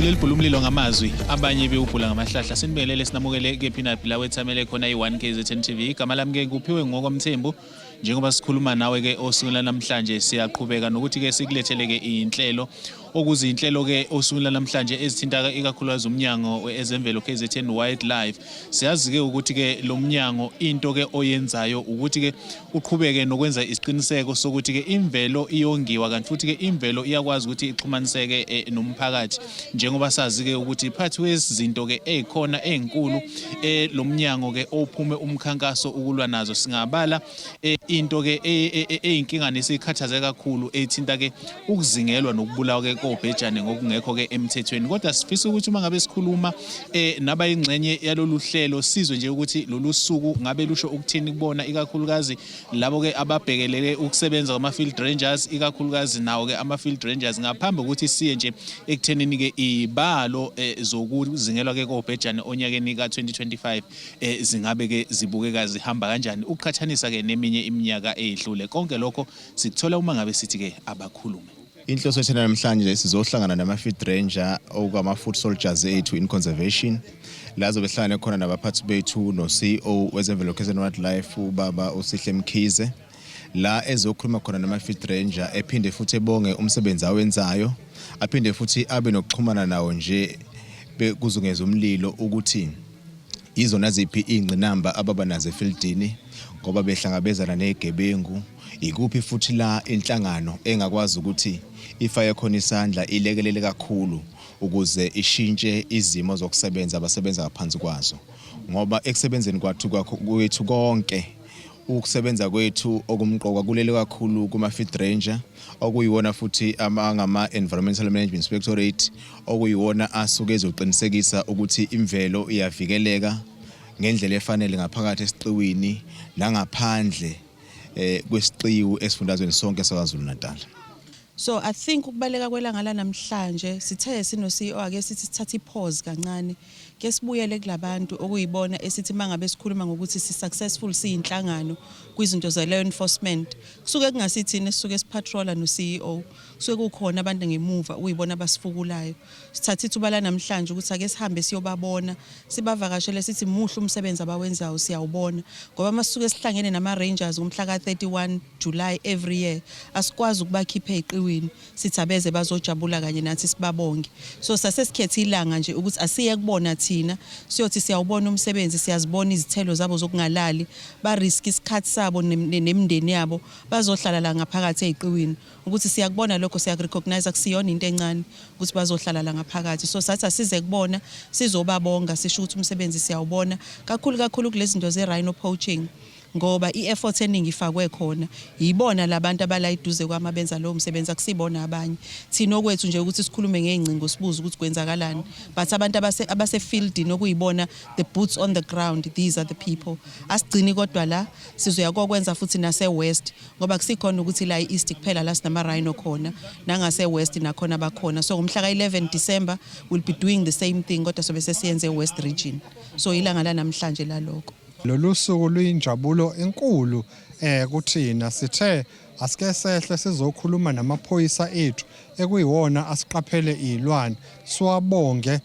Lelibhula umlilo ngamazwi, abanye bewubhula ngamahlahla. Sinibingelele, sinamukele kephi naphi la wethamele khona i-1 KZN TV. Igama lami ke kuphiwe ngokwamthembu. Njengoba sikhuluma nawe ke osukwini lanamhlanje, siyaqhubeka nokuthi ke sikulethele ke inhlelo, okuzinhlelo ke osukwini lanamhlanje ezithinta ikakhulukazi umnyango wezemvelo, KZN Wildlife. Siyazi ke ukuthi ke lo mnyango, into ke oyenzayo ukuthi ke uqhubeke nokwenza isiqiniseko sokuthi ke imvelo iyongiwa, kanti futhi ke imvelo iyakwazi ukuthi ixhumaniseke nomphakathi, njengoba sazi ke ukuthi phakathi kwezinto ke ezikhona ezinkulu lo mnyango ke ophume umkhankaso ukulwa nazo, singabala into ke eyinkinga nesikhathaze kakhulu ethinta ke ukuzingelwa nokubulawa ke kobhejane ngokungekho ke emthethweni. Kodwa sifisa ukuthi uma ngabe sikhuluma nabayingxenye yalolu hlelo, sizwe nje ukuthi lolu suku ngabe lusho ukuthini kubona, ikakhulukazi labo ke ababhekelele ukusebenza kwama-field rangers, ikakhulukazi nawo ke ama-field rangers, ngaphambi kokuthi siye nje ekuthenini ke ibalo zokuzingelwa ke kobhejane onyakeni ka-2025 zingabe ke zibukeka zihamba kanjani ukuqhathanisa ke neminye iminyaka eyedlule. Konke lokho sikuthola uma ngabe sithi ke abakhulume. Inhloso yethu namhlanje, sizohlangana nama-field ranger, okama-foot soldiers ethu in conservation, la zobe sihlangane khona nabaphathi bethu no-CEO wezemvelo KZN Wildlife, ubaba uSihle Mkhize, la ezokhuluma khona nama-field ranger, ephinde futhi ebonge umsebenzi awenzayo, aphinde futhi abe nokuxhumana nawo nje kuzungeza umlilo ukuthi izona ziphi ingqinamba ababa nazo efieldini ngoba behlangabezana nezigebengu, ikuphi futhi la inhlangano engakwazi ukuthi ifake khona isandla, ilekelele kakhulu ukuze ishintshe izimo zokusebenza abasebenza ngaphansi kwazo, ngoba ekusebenzeni kwethu kwethu konke, ukusebenza kwethu okumqoka kulele kakhulu kuma-field ranger, okuyiwona futhi angama-Environmental Management Inspectorate, okuyiwona asuke ezoqinisekisa ukuthi imvelo iyavikeleka ngendlela efanele ngaphakathi esiqiwini nangaphandle kwesiqiwu esifundazweni sonke saKwaZulu Natal. So I think ukubaleka kwelanga lanamhlanje, sithe sino CEO ake sithi sithathe i-pause kancane, ke sibuyele kulabantu okuyibona esithi mangabe sikhuluma ngokuthi si successful siyinhlangano kwizinto ze law enforcement, kusuke kungasithini esisuke sipatrola no CEO, kusuke kukhona abantu ngemuva okuyibona abasifukulayo. Sithatha ithuba la namhlanje ukuthi ake sihambe siyobabona, sibavakashele, sithi muhle umsebenzi abawenzayo, siyawubona, ngoba masisuke sihlangene nama rangers ngomhla ka 31 July every year, asikwazi ukubakhipha eziqiwini, sithi abeze bazojabula kanye nathi, sibabonge. So sase sikhethe ilanga nje ukuthi asiye kubona thina, siyothi siyawubona umsebenzi, siyazibona izithelo zabo zokungalali, ba risk isikhathi sabo nemindeni yabo, bazohlala la ngaphakathi eziqiwini, ukuthi siyakubona lokho, siyakurecognize, akusiyona into encane ukuthi bazohlala la ngaphakathi. So sathi asize kubona, sizobabonga, sisho ukuthi umsebenzi siyawubona kakhulu kakhulu kulezi zinto ze-rhino poaching, ngoba i-effort eningi ifakwe khona yibona labantu abala eduze kwami abenza lowo msebenzi, akusibona abanye. Thina okwethu nje ukuthi sikhulume ngey'ngcingo, sibuze ukuthi kwenzakalani, but abantu abase-fieldini, okuyibona the boots on the ground, these are the people. Asigcini kodwa la, sizoya kokwenza futhi nase-west, ngoba kusikhona ukuthi la i-east kuphela la sinama-rhino khona, nangase-west nakhona bakhona. So ngomhla ka-11 December we'll be doing the same thing, kodwa sobe sesiyenze west region. So ilanga lanamhlanje lalokho. Lolu suku luyinjabulo enkulu kuthina. Sithe asike sehle sizokhuluma namaphoyisa ethu ekuyiwona asiqaphele izilwane, siwabonge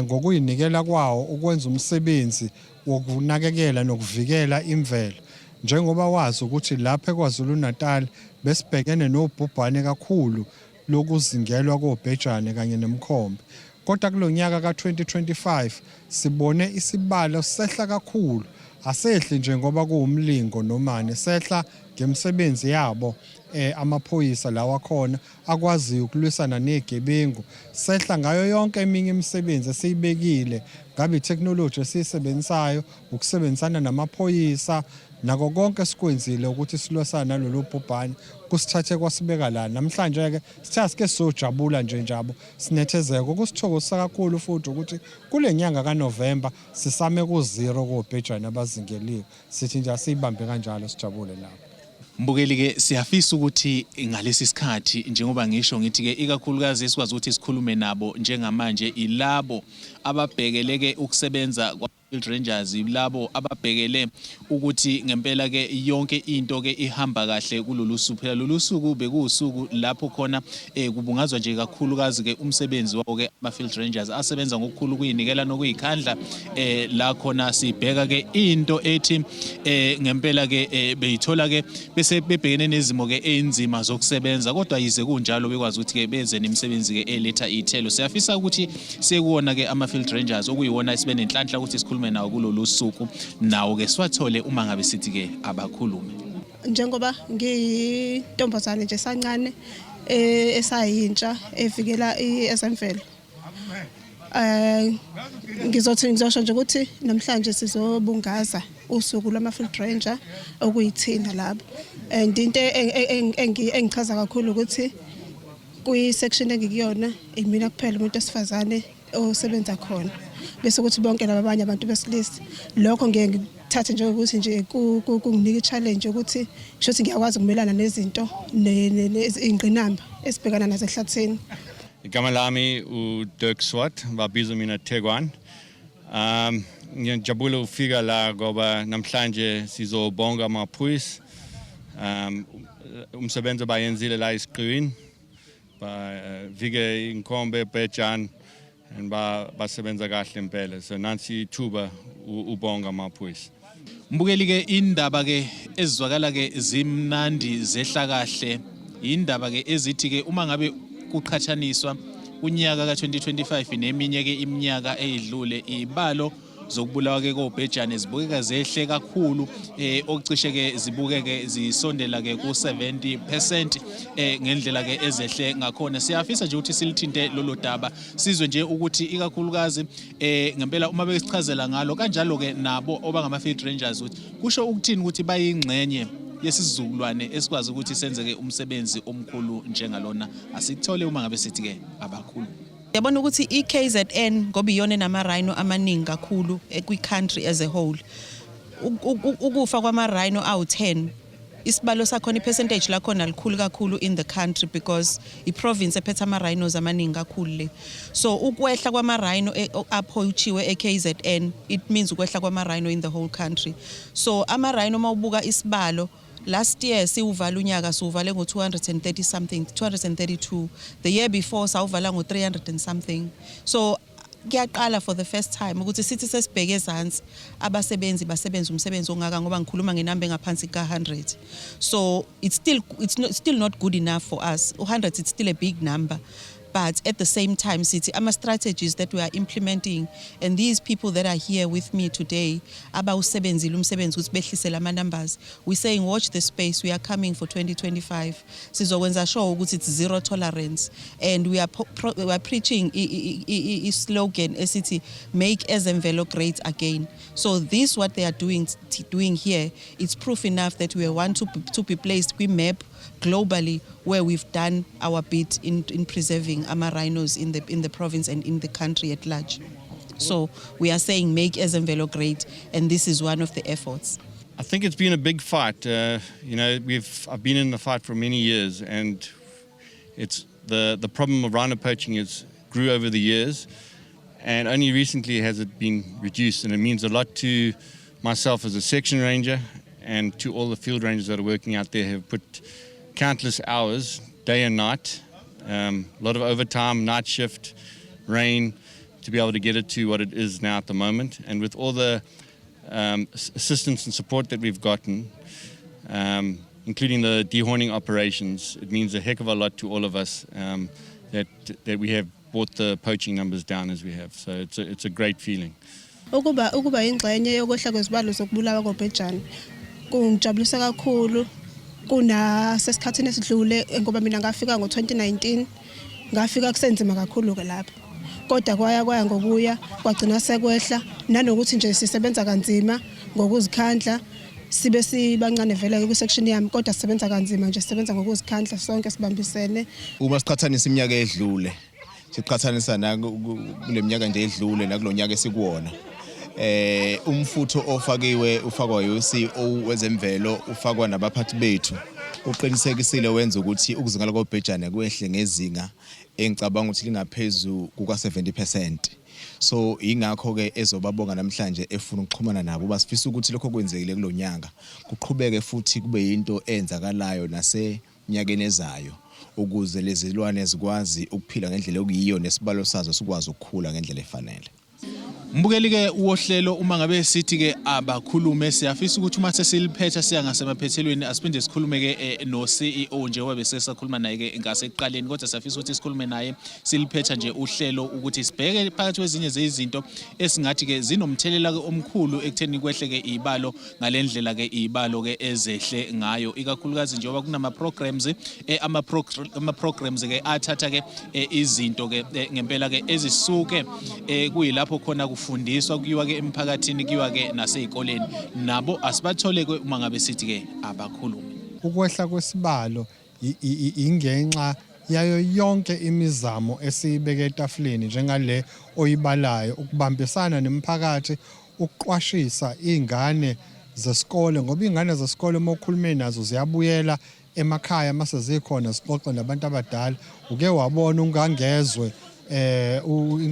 ngokuyinikela kwawo ukwenza umsebenzi wokunakekela nokuvikela imvelo, njengoba wazi ukuthi lapha eKwaZulu Natal besibhekene nobhubhane kakhulu lokuzingelwa kobhejane kanye nemkhombe. Kodwa kulonyaka ka-2025 sibone isibalo sehla kakhulu. Asehli nje ngoba kuwumlingo nomane, sehla ngemisebenzi yabo amaphoyisa lawa khona akwaziyo ukulwisana negebengu, sehla ngayo yonke eminye imisebenzi esiyibekile, ngabe itheknoloji esiyisebenzisayo, ukusebenzisana namaphoyisa, nako konke esikwenzile ukuthi silwisane nalolu bhubhane, kusithathe kwasibeka la namhlanje. Ke sithe asike sizojabula nje njabo, sinethezeke. Okusithokozisa kakhulu futhi ukuthi kule nyanga kaNovember sisame ku-zero kobhejane abazingeliwe. Sithi nje asiyibambe kanjalo, sijabule lapho. Mbukeli ke, siyafisa ukuthi ngalesi sikhathi, njengoba ngisho ngithi ke ikakhulukazi sikwazi ukuthi sikhulume nabo njengamanje, ilabo ababhekeleke ukusebenza. Field Rangers labo ababhekele ukuthi ngempela ke yonke into ke ihamba kahle kulolu suku. Phela lolu suku bekuwusuku lapho khona kubungazwa nje kakhulukazi ke umsebenzi wawo ke ama Field Rangers asebenza ngokukhulu kuyinikela nokuyikhandla, la khona sibheka ke into ethi ngempela ke beyithola ke bese bebhekene nezimo ke einzima zokusebenza, kodwa yize kunjalo bekwazi ukuthi ke benze nemisebenzi ke eletha ithelo. Siyafisa ukuthi sekuwona ke ama Field Rangers okuyiwona esibe nenhlanhla ukuthi sikhulume nawo kulolu suku, nawo ke siwathole uma ngabe sithi ke abakhulume. Njengoba ngiyintombazane nje sancane esayintsha evikela ezemvelo, ngizothi ngizosho nje ukuthi namhlanje sizobungaza usuku lwama field ranger okuyithina labo, and into engichaza kakhulu ukuthi kwi-section engikuyona imina kuphela umuntu wesifazane osebenza khona, bese kuthi bonke laba abanye abantu besilisa. Lokho ngiye ngikuthathe njengokuthi nje kunginika i-challenge ukuthi kusho ukuthi ngiyakwazi ukumelana nezinto izingqinamba esibhekana nazo ehlathini. Igama lami uDirk Swart, babiza mina Tegwan. Ngiyajabula ukufika la ngoba namhlanje sizobonga amaphoyisa. Umsebenzi abayenzile la esiqiwini. Ba vike inkombe bhejan and ba basebenza kahle impela. So nansi ithuba ubonga amaphoyisa. Mbukeli ke, indaba ke ezizwakala ke zimnandi zehla kahle, indaba ke ezithi ke uma ngabe kuqhathaniswa unyaka ka2025 neminye ke iminyaka eyidlule, ibalo zokubulawa ke kobhejane zibukeka zehle kakhulu, okucishe ke zibukeke zisondela ke ku 70% ngendlela ke ezehle ngakhona. Siyafisa nje ukuthi silithinte lolo daba, sizwe nje ukuthi ikakhulukazi ngempela uma besichazela ngalo kanjalo ke nabo obangama field rangers ukuthi kusho ukuthini ukuthi bayingxenye yesizukulwane esikwazi ukuthi senzeke umsebenzi omkhulu njengalona. Asikuthole uma ngabe sithi ke abakhulu. Yabona ukuthi i-KZN ngoba iyona enama-rhino amaningi kakhulu kwi-country as a whole. Ukufa kwama-rhino awu-10, isibalo sakhona, i-percentage lakhona likhulu kakhulu in the country because i-province ephethe ama-rhinos amaningi kakhulu le. So ukwehla kwama-rhino aphochiwe e-KZN, it means ukwehla kwama-rhino in the whole country. So ama-rhino, mawubuka isibalo last year, siwuvala unyaka siwuvale ngo-230 something, 232. The year before sawuvala ngo-300 and something. So kuyaqala for the first time ukuthi sithi sesibheke ezansi abasebenzi basebenza umsebenzi ongaka, ngoba ngikhuluma ngenamba engaphansi ka-100. So it's not, still not good enough for us. 100, it's still a big number, but at the same time sithi ama-strategies that we are implementing and these people that are here with me today abawusebenzile umsebenzi ukuthi behlise lama numbers, we saying watch the space, we are coming for 2025. Sizokwenza sure ukuthi it's zero tolerance and we are preaching i-slogan esithi "Make Ezemvelo great again." So this, what they are doing here, it's proof enough that we want to be placed kwi-map globally where we've done our bit in preserving ama rhinos in the province and in the country at large. So we are saying make Ezemvelo great, and this is one of the efforts. I think it's been a big fight. You know, we've I've been in the fight for many years, and it's the problem of rhino poaching has grew over the years, and only recently has it been reduced. And it means a lot to myself as a section ranger and to all the field rangers that are working out there, have put countless hours, day and night, a lot of overtime, night shift, rain, to be able to get it to what it is now at the moment. And with all the assistance and support that we've gotten, including the dehorning operations, it means a heck of a lot to all of us that we have brought the poaching numbers down as we have. So it's a great feeling. Ukuba ingxenye yokwehla kwezibalo zokubulawa kobhejane kungijabulisa kakhulu kunasesikhathini esidlule, ngoba mina ngafika ngo-2019, ngafika kusenzima kakhulu-ke lapho, kodwa kwaya kwaya ngokuya kwagcina sekwehla, nanokuthi nje sisebenza kanzima ngokuzikhandla, sibe sibancane vele kwi-section yami, kodwa sisebenza kanzima nje, sisebenza ngokuzikhandla sonke sibambisene. Uma siqhathanisa iminyaka edlule, siqhathanisa na kule minyaka nje edlule nakulonyaka esikuwona, umfutho ofakiwe, ufakwa uCEO wezemvelo, ufakwa nabaphathi bethu, uqinisekisile wenza ukuthi ukuzingela kobhejane kwehle ngezinga engicabanga ukuthi lingaphezulu kuka 70%. So ingakho ke ezobabonga namhlanje, efuna ukuxhumana nabo. Basifisa ukuthi lokho kwenzekile kulonyaka kuqhubeke futhi kube yinto enzakalayo naseminyakeni ezayo, ukuze lezi zilwane zikwazi ukuphila ngendlela okuyiyo nesibalo sazo sikwazi ukukhula ngendlela efanele. Mbukeli ke wohlelo, uma ngabe sithi ke abakhulume, siyafisa ukuthi uma sesiliphetha siya ngasemaphethelweni asiphinde sikhulume ke no CEO, njengoba bese sakhuluma naye ke ngasekuqaleni, kodwa siyafisa ukuthi sikhulume naye siliphetha nje uhlelo, ukuthi sibheke phakathi kwezinye zezinto esingathi ke zinomthelela ke omkhulu ekutheni kwehle ke ibalo ngalendlela ke ibalo ke ezehle ngayo, ikakhulukazi njengoba kunama programs ama programs ke athatha ke izinto ke ngempela ke ezisuke kuyilapho khona kufundiswa, kuyiwa ke emphakathini, kuyiwa ke nasezikoleni nabo. Asibathole ke uma ngabe sithi ke abakhulume. Ukwehla kwesibalo ingenxa yayo yonke imizamo esiyibeke etafuleni, njengale oyibalayo, ukubambisana nemphakathi, ukuqwashisa iy'ngane zesikole, ngoba iy'ngane zesikole uma ukhulume nazo ziyabuyela emakhaya mase zikhona zixoxe nabantu abadala. Uke wabona ungangezwe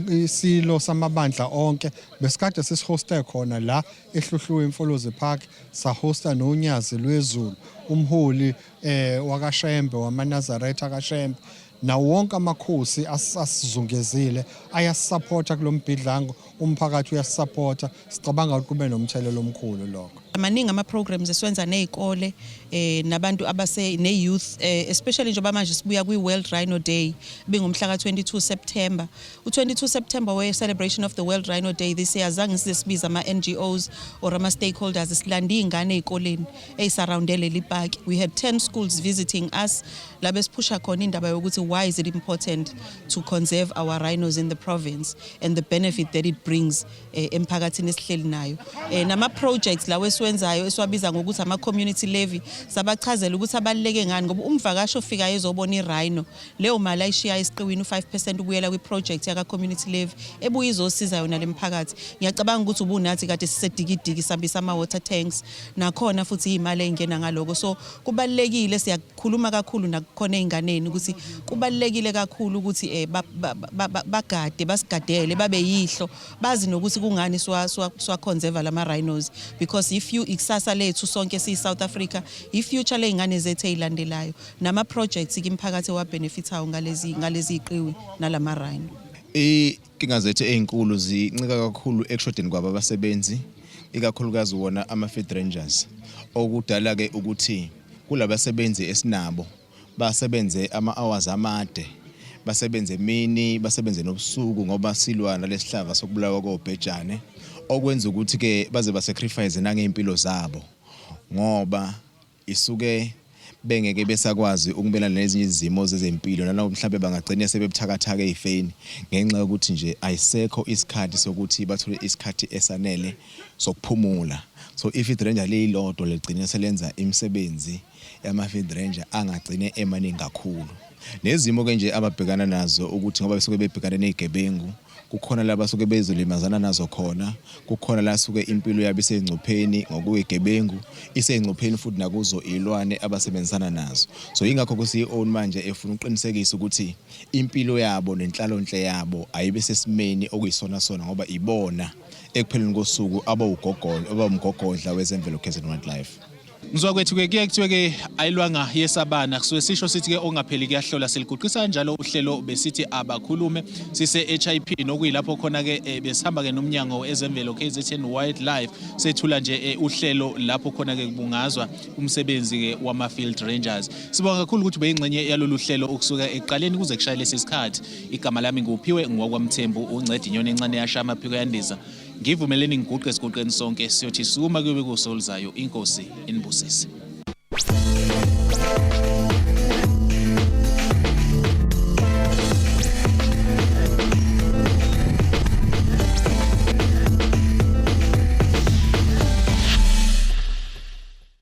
isilo samabandla onke besikade sisihoste khona la eHluhluwe iMfolozi Park, sahosta noNyazi Lwezulu, umholi wakaShembe, wamaNazaretha kaShembe, nawo wonke amakhosi asizungezile ayasupporta kulombhidlango. Umphakathi uyasupporta. Sicabanga ukuthi kube nomthelelo omkhulu lokho. Maningi ama-programs esiwenza ney'kole nabantu abase ne-youth, especially njengoba manje sibuya kwi-World Rhino Day bingumhla ka-22 September. U-22 September we-celebration of the World Rhino Day this year, azange size sibize ama-NGOs or ama-stakeholders, silande iy'ngane ey'koleni eyisurrounde leli paki. We had 10 schools visiting us la besiphusha khona indaba yokuthi why is it important to conserve our rhinos in the province and the benefit that it brings emphakathini esihleli nayo, nama-projects lawo esiwenzayo esiwabiza ngokuthi ama-community levy. Sabachazela ukuthi abaluleke ngani, ngoba umvakashi ofikayo ezobona i-rhino, leyo mali ayishiyayo esiqiwini, u-5% ubuyela kwi-project yaka-community levy ebuye izosiza yona le mphakathi. Ngiyacabanga ukuthi ubunathi kade siseDikidiki sihambisa ama-water tanks, nakhona futhi iy'mali ey'ngena ngaloko. So kubalulekile, siyakhuluma kakhulu nakukhona ey'nganeni ukuthi kubalulekile kakhulu ukuthi bagade, basigadele, babe yihlo, bazi nokuthi kungani siwa-conserve lama-rhinos, because if you ikusasa lethu sonke siyi-South Africa, i-future ley'ngane zethu ey'landelayo, nama-projects ke imphakathi ewabenefithayo ngalezi iy'qiwi nalama-rhino. Inkinga zethu ey'nkulu zincika kakhulu ekushodeni kwabo abasebenzi, ikakhulukazi wona ama-field rangers, okudala-ke ukuthi kulabasebenzi esinabo basebenze ama-hours amade, basebenze emini, basebenze nobusuku, ngoba silwa nalesihlava sokubulawa kobhejane, okwenza ukuthi-ke baze basacrifice nangey'mpilo zabo, ngoba isuke bengeke besakwazi ukumelana nezinye izimo zezempilo, nanoma mhlawumbe bangagcina sebebuthakathaka ey'feni ngenxa yokuthi nje ayisekho isikhathi sokuthi bathole isikhathi esanele sokuphumula. So i-field ranger liyilodwa ligcine selenza imisebenzi yama-field ranger angagcine emaningi kakhulu, nezimo-ke nje ababhekana nazo, ukuthi ngoba besuke bebhekane ney'gebengu, kukhona la basuke bezolimazana nazo khona, kukhona la suke impilo yabo isengcupheni ngokuyigebengu, isengcupheni futhi nakuzo iy'lwane abasebenzisana nazo. So yingakho ku-CEO manje efuna ukuqinisekisa ukuthi impilo yabo nenhlalonhle yabo ayibe sesimeni okuyisona sona, ngoba ibona ekupheleni kosuku abawumgogodla wezemvelo KZN Wildlife. Mzwa kwethu ke, kuye kuthiwe ke ayilwanga yesabana, kusuke sisho sithi ke ongapheli kuyahlola. Siliguqisa kanjalo uhlelo besithi abakhulume sise HIP, nokuyilapho khona ke besihamba ke nomnyango ezemvelo KZN Wildlife, sethula nje uhlelo lapho khona ke kubungazwa umsebenzi ke wama field rangers. Sibonga kakhulu ukuthi beyingxenye yalolu hlelo ukusuka ekuqaleni kuze kushaye lesi sikhathi. Igama lami nguPhiwe ngowakwaMthembu, unceda inyoni encane yasha amaphiko yandiza. Ngivumeleni ngiguqe esiguqeni sonke, siyothi sukuma kuyobe kusoluzayo. Inkosi inibusise.